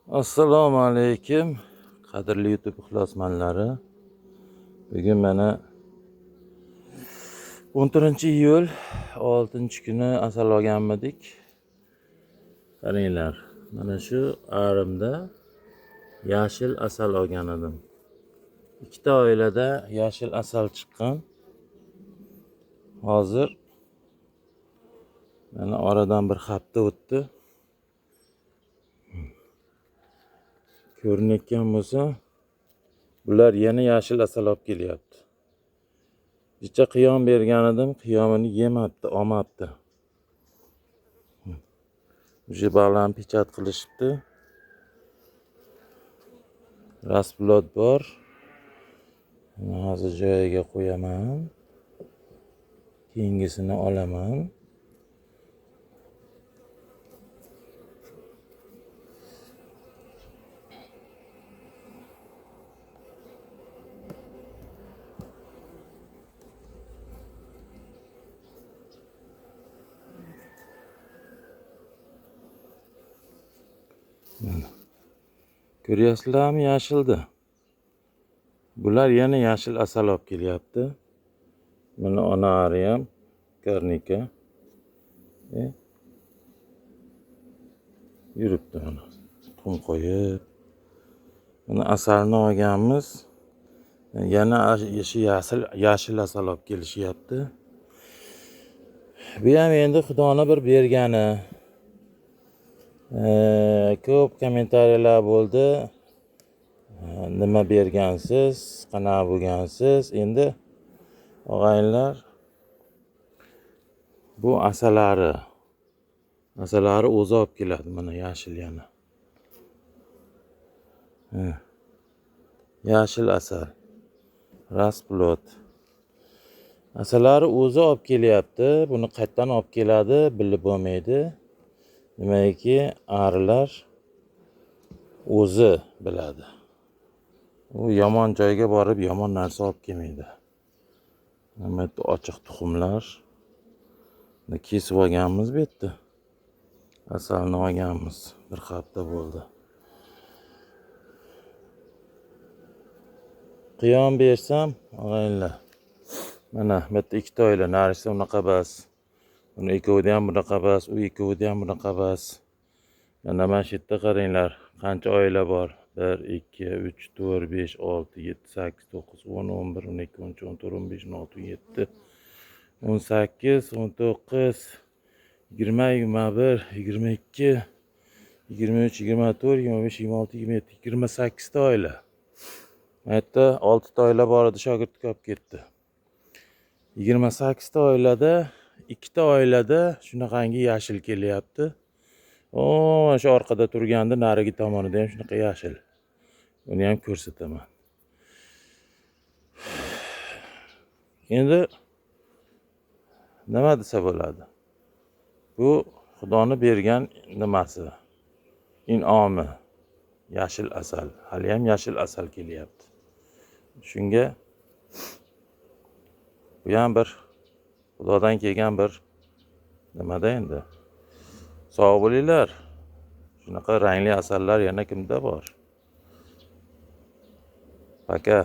Assalomu alaykum, qadrli YouTube ixlosmandlari. Bugun mana 14-iyul 6-kuni asal olganmidik. Qaranglar, mana shu arimda yashil asal olgan edim. Ikkita oilada yashil asal chiqqan. Hozir mana oradan bir hafta o'tdi. Ko'rinayotgan bo'lsa, bular yana yashil asal olib kelyapti. Jicha qiyom bergan edim, qiyomini yemabdi, olmabdi. Уже bag'larni pechat qilishibdi. Rasplot bor. Hozir joyiga qo'yaman. Keyingisini olaman. Mana. Ko'ryapsizlarmi, yashildi. Bular yana yashil asal olib kelyapti. Mana ona ari ham karnika. Yuribdi mana. Tuxum qo'yib. Mana asalni olganmiz. Yana shu yashil asal olib kelishyapti. Bu ham endi Xudoni bir bergani. Ko'p kommentariyalar bo'ldi. Nima bergansiz, qanaqa bo'lgansiz? Endi og'aynilar, bu asalari o'zi olib keladi. Mana yashil yana. Yashil asal. Rasplot. Asalari o'zi olib kelyapti. Buni qayerdan olib keladi, bilib bo'lmaydi. Nimaki, arilar o'zi biladi. U yomon joyga borib yomon narsa olib kelmaydi. Mana bu ochiq tuxumlar. Buni kesib olganmiz bu yerda. Asalni olganmiz. Bir hafta bo'ldi. Qiyom bersam, og'aynilar. Mana bu yerda ikkita oila, narisi unaqa bas. Uni ikkovida ham bunaqa bas, u ikkovida ham bunaqa bas. Mana shu yerda qaranglar, qancha oila bor. 1 2 3 4 5 6 7 8 9 10 11 12 13 14 15 16 17 18 19 20 21 22 23 24 25 26 27 28 ta oila. Mana yerda 6 ta oila bor edi, shogirdga olib ketdi. 28 ta oilada ikkita oilada shunaqangi yashil kelyapti. O, shu orqada turganda narigi tomonida ham shunaqa yashil. Uni ham ko'rsataman. Endi nima desa bo'ladi? Bu Xudoni bergan nimasi? In'omi. Yashil asal. Hali ham yashil asal kelyapti. Shunga bu ham bir Xudodan kelgan bir nimada endi. Sog' bo'linglar. Shunaqa rangli asallar yana kimda bor? Пока.